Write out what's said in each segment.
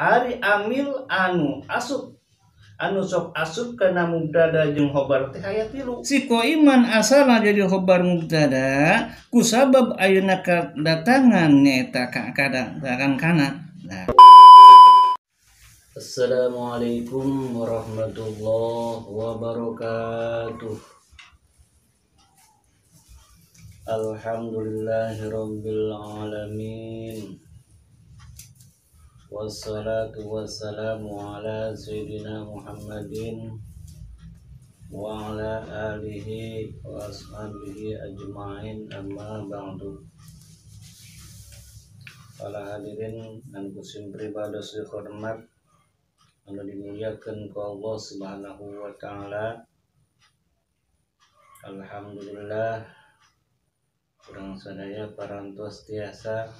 Ari amil anu asup anu sok asup kana mubtada jeung khobar teh aya tilu. Si qaiman asalna jadi khobar mubtada kusabab ayeuna kadatangan nyaeta kadatangan kana. Nah. Assalamualaikum warahmatullahi wabarakatuh. Alhamdulillahirabbil alamin. Wassalatu wassalamu ala sayyidina Muhammadin wa ala alihi wa ashabihi ajma'in, amma ba'du. Para hadirin dan kusim pribados dihormat anu dimuliakeun ku Allah Subhanahu wa taala. Alhamdulillah urang sadaya parantos tiasa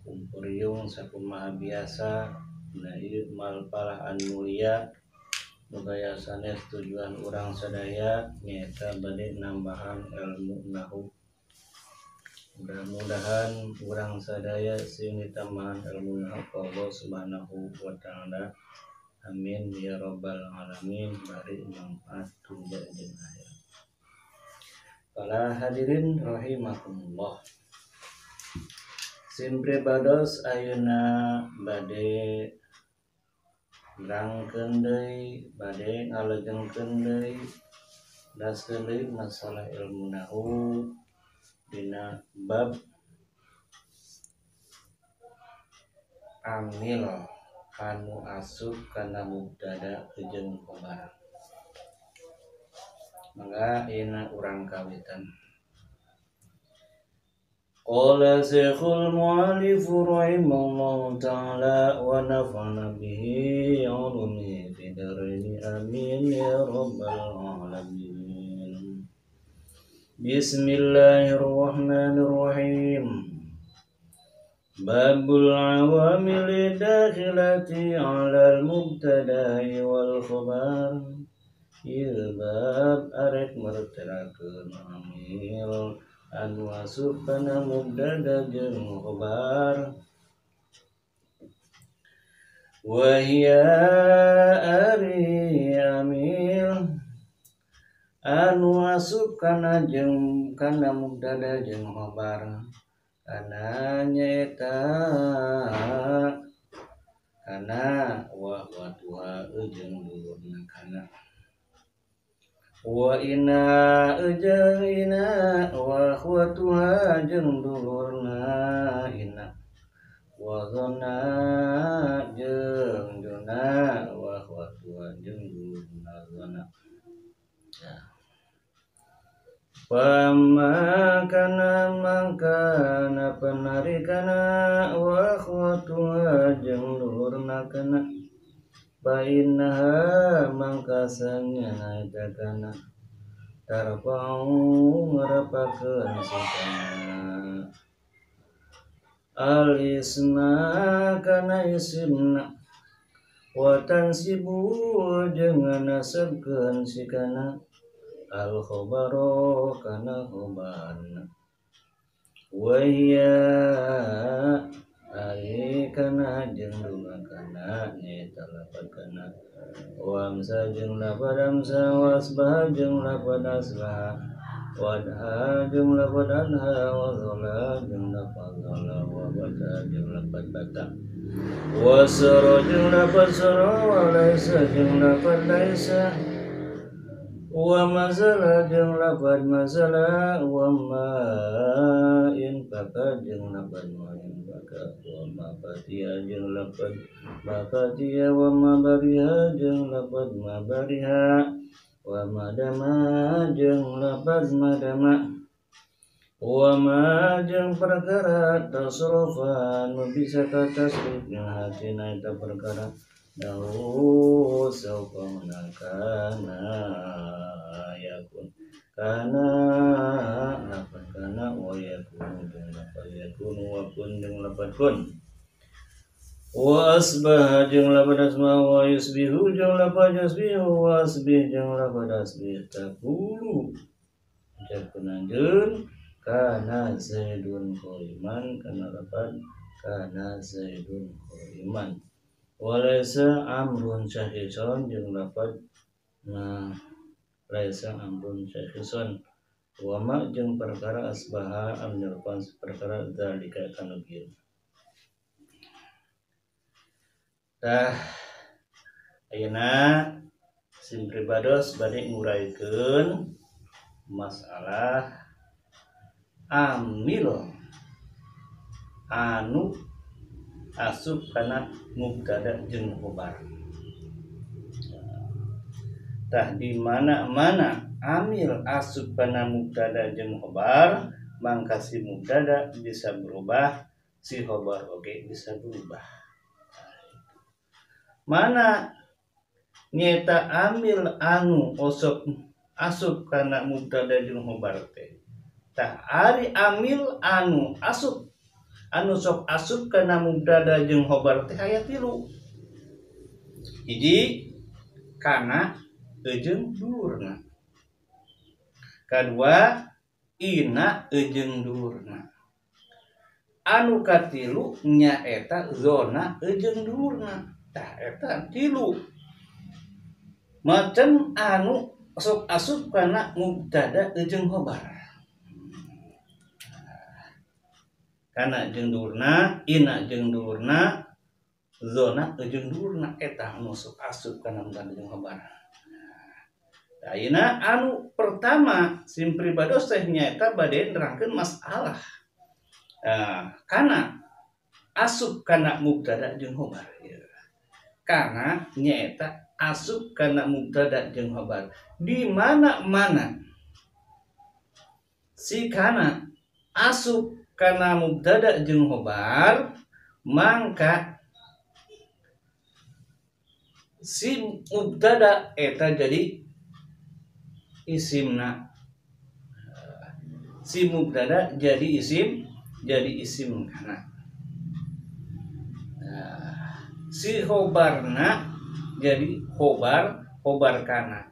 kumpuriung sakumaha biasa na ieu malpalah anu mulia nu gaya sanes tujuan urang sadaya nyaeta bade nambahan ilmu nahu. Mudah-mudahan urang sadaya sing ditambahan ilmu nahu ku Allah Subhanahu wa taala. Amin ya rabbal alamin, bari manfaat dunya jeung akhirat. Para hadirin rahimakumullah. Simpre bados ayeuna bade nerangkeun deui, bade ngalejengkeun deui, daskeun deui masalah ilmu nahu dina bab amil anu asup kana mubtada jeung khobar. Mangga ayeuna urang kawitan. Qala Syekhul Mu'allif rahimahullahu ta'ala wa nafa'ana bihi 'ulumihi fid dharain, amin ya rabbal alamin. Bismillahirrahmanirrahim. Babul awamili dakhilati 'alal mubtada'i wal khabar. Ieu bab arek mertelakeun amil anu asup kana mubtada jeung khobar. Wa hiya ari amil anu asup kana jeung kana mubtada jeung khobar kana nyaeta kana wa watuha jeung dulurna kana wa inna jeung ina wa akhwatuha jeung dulurna ina wa zona jeung jona wa akhwatuha jeung dulurna zona. Pama kana mangkana penarikana wa akhwatuha jeung dulurna kana bainaha mangkasanya eta kana tarfa'u ngarapakeun sakana al isma kana isimna wa tansibu jeung nasabkeun sikana al khabaro kana khabarna wa hiya ari kana jeung dua kana nyaeta lapad kana wa amsa jeung lapad amsa wa asbaha jeung lapad asbaha wa adha jeung lapad adha wa zala jeung lapad zala wa bata jeung lapad bata wa sara jeung lapad sara wa laisa jeung lapad laisa wa mazala jeung lapad mazala wa ma in baka jeung lapad ma in baka wa ma fatia jeung lapad ma fatia wa ma bariha jeung lapad ma bariha wa ma dama jeung lapad ma dama wa ma jeung perkara tasrufan nu bisa katasrif hatina eta perkara dahu saufa kana yakun kana lapad kana wa yakun jeung lapad yakun wa kun jeung lapad kun wa asbaha jeung lapad asbaha wa yusbihu jeung lapad yusbihu wa asbih jeung lapad asbih taqulu ucapkeun anjeun kana zaidun qaiman kana lapad kana zaidun qaiman. Walaysa amrun syahison jeung lafaz nah laisa amrun syahison wa ma jeung perkara asbaha anu nyerupan perkara zalika kana kieu. Tah ayeuna sim pribados bade nguraikeun masalah amil anu asup kana mubtada jeung khobar. Tah di mana-mana amil asup kana mubtada jeung khobar, mangka si mubtada bisa berubah, si khobar oge bisa berubah. Mana nyeta amil anu osok asup kana mubtada jeung khobar teh. Tah ari amil anu asup anu sok asup kana mubtada jeung khobar teh aya tilu. Hiji kana eujeung dulurna. Kadua ina eujeung dulurna. Anu katilu nyaeta zona eujeung dulurna. Tah eta tilu macam anu sok asup kana mubtada eujeung khobar. Kana jeung dulurna, ina jeung dulurna, zona jeung dulurna eta anu sok asup kana mubtada jeung khobar. Ayeuna anu pertama sim pribados teh nyaeta bade nerangkeun masalah. Kana asup kana mubtada jeung khobar. Kana nyaeta asup kana mubtada jeung khobar. Di mana-mana si kana asup kana mubtada jeung khobar, mangka si mubtada eta jadi isimna. Si mubtada jadi isim kana. Nah, si khobarna jadi khobar kana.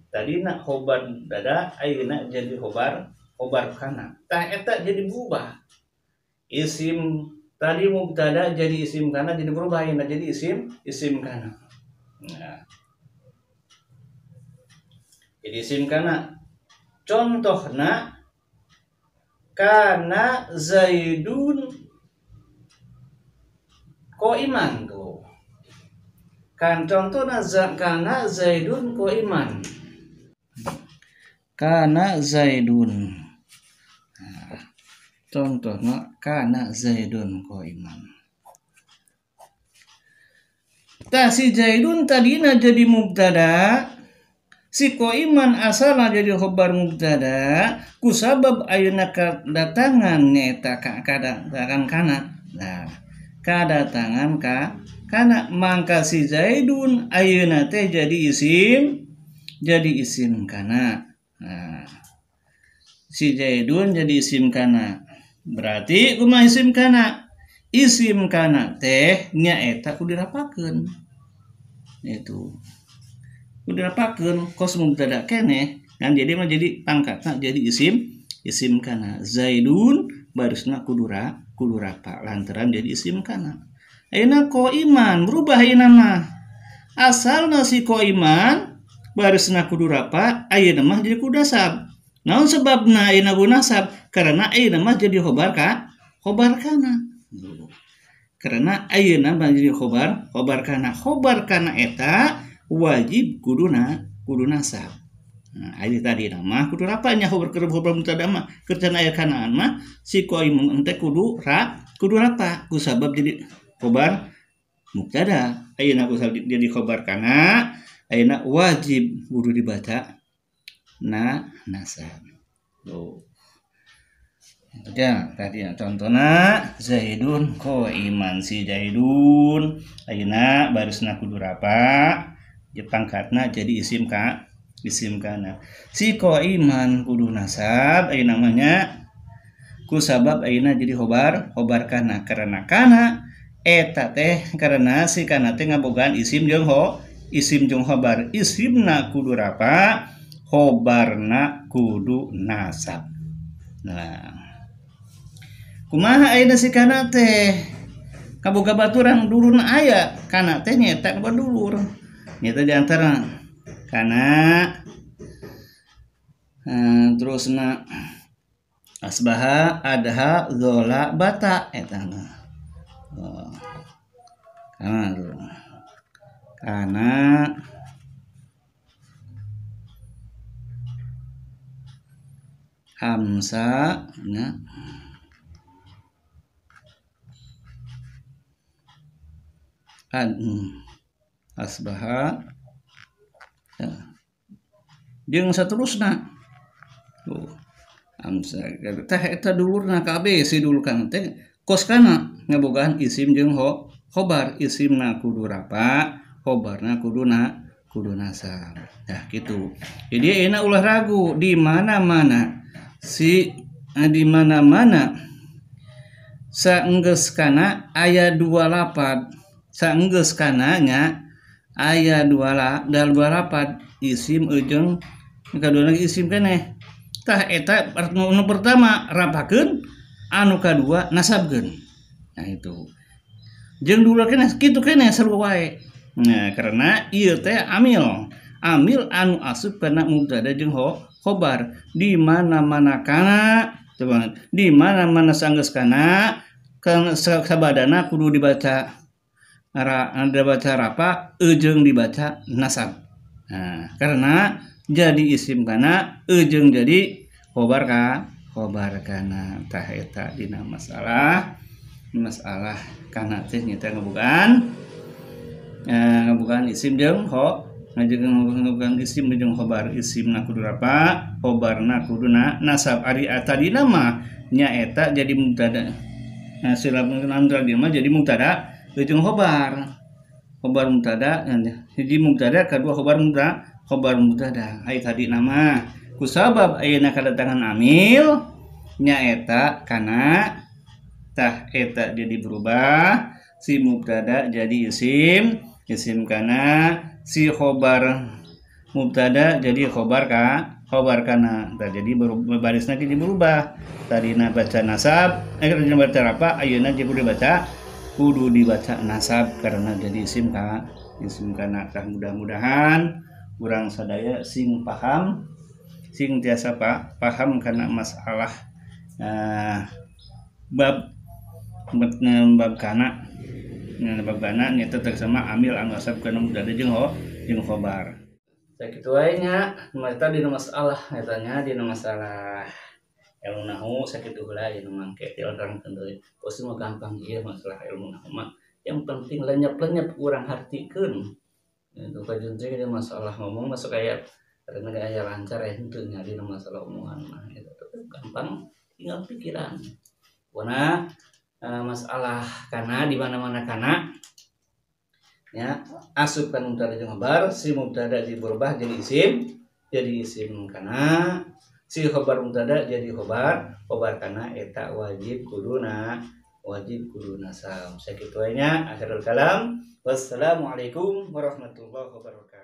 Tadina khobar mubtada ayeuna jadi khobar kana. Tah eta jadi berubah. Isim tadi mubtada jadi isim kana jadi berubah ayeuna jadi isim kana. Nah, jadi isim kana. Contohna kana Zaidun qaiman tuh. Kan contohna kana Zaidun qaiman. Kana Zaidun. Nah, contohna kana Zaidun qaiman. Tah si Zaidun tadina jadi mubtada, si qaiman asalna jadi khobar mubtada, kusabab ayeuna kadatangan nyaeta kadatangan kana. Nah, kadatangan ka kana mangka si Zaidun ayeuna teh jadi isim kana. Nah, si Zaidun jadi isim kana. Berarti kumaha isim kana? Isim kana teh nyaeta kudu dirapakeun. Itu kudu dirapakeun kos mubtada keneh kan jadi mah jadi pangkatna jadi isim kana. Zaidun barisna kudu rapa lantaran jadi isim kana. Ayeuna qaiman berubah ayeuna mah. Asalna si qaiman barisna kudu rapa ayeuna mah jadi kudu nasab. Naon sebabna ayeuna kudu nasab? Karena ayeuna mah jadi khobar kana. Karena ayeuna mah jadi khobar kana. Khobar kana eta wajib kudu nasab. Nah, ari tadi mah kudu rapanya khobar khobar mubtada mah kerjaan aya kanaan mah si qaimun teh kudu rapa kusabab jadi khobar mubtada. Ayeuna kusabab jadi khobar kana ayeuna wajib kudu dibaca na nasab. Tuh. Ya, tadi contohna Zaidun qaiman si Zaidun ayeuna barisna kudu rapa pangkatna jadi isim kana. Si qaiman kudu nasab ayeuna namanya kusabab ayeuna jadi khobar kana karena kana eta teh karena si kana teh ngabogaan isim jeung isim jeung khobar. Isimna kudu rapa, khobarna kudu nasab. Nah, kumaha ayeuna si kana teh? Kaboga baturan dulurna aya kana teh nyaeta dulur. Nyaeta di antara kana terusna asbaha adha zola bata eta na. Kana kana hamsa nya ad asbaha ya. Jeung saterusna tuh amsa teh eta dulurna kabeh si dulur kana teh kos kana ngabogaan isim jeung khobar isimna kudu rapa khobarna kudu nasab. Nah gitu. Jadi enak ulah ragu di mana-mana si di mana-mana saenggeus kana aya dua lapad saenggeus kana nya aya dua lapad isim jeung kadua isim keneh tah eta nu pertama rapakeun anu kadua nasabkeun. Nah itu jeung dulur keneh kitu keneh sarua wae. Nah karena ieu teh amil anu asup kana mubtada jeung khobar di mana-mana kana coba di mana-mana sanggeus kana sabadana kudu dibaca dibaca rapa ejeung dibaca nasab. Nah karena jadi isim kana ejeung jadi khobar khobar kana tah eta dina masalah kana teh nyaeta ngabogaan isim jeung ngabogaan isim jeung khobar isimna kudu rapa khobarna kudu nasab. Ari tadina mah nyaeta jadi mubtada. Nah silap antara mah jadi mubtada jeung khobar mubtada hiji mubtada kadua khobar mubtada. Ai tadi nama kusabab ayeuna kadatangan amil nyaeta kana tah eta jadi berubah si mubtada jadi isim kana si khobar mubtada jadi khobar kana. Tah jadi barisna jadi berubah tadina baca nasab tadina baca rapa ayeuna jadi kudu dibaca nasab karena jadi isim kana. Tah mudah-mudahan urang sadaya sing paham sing tiasa paham kana masalah bab kana nyaeta sama amil anu asab kana mubtada jeung khobar. Sakitu wae nya eta dina masalah eta nya dina masalah ilmu nahwu sakitu heula ieu mangke diterangkeun deui. Pos mah gampang ieu masalah ilmu nahwu mah. Yang penting lenyep-lenyep urang hartikeun. Itu kajeun teh dina masalah ngomong masuk aya karena aya lancar ya henteu nya dina masalah omongan mah eta gampang tinggal pikiran. Pokona masalah kana di mana-mana kana ya asup kan mubtada jeung khabar si mubtada jadi berubah jadi isim kana si khabar mubtada jadi khabar kana eta wajib kuduna nasab. Sakitu we nya akhirul kalam. Wassalamualaikum warahmatullahi wabarakatuh.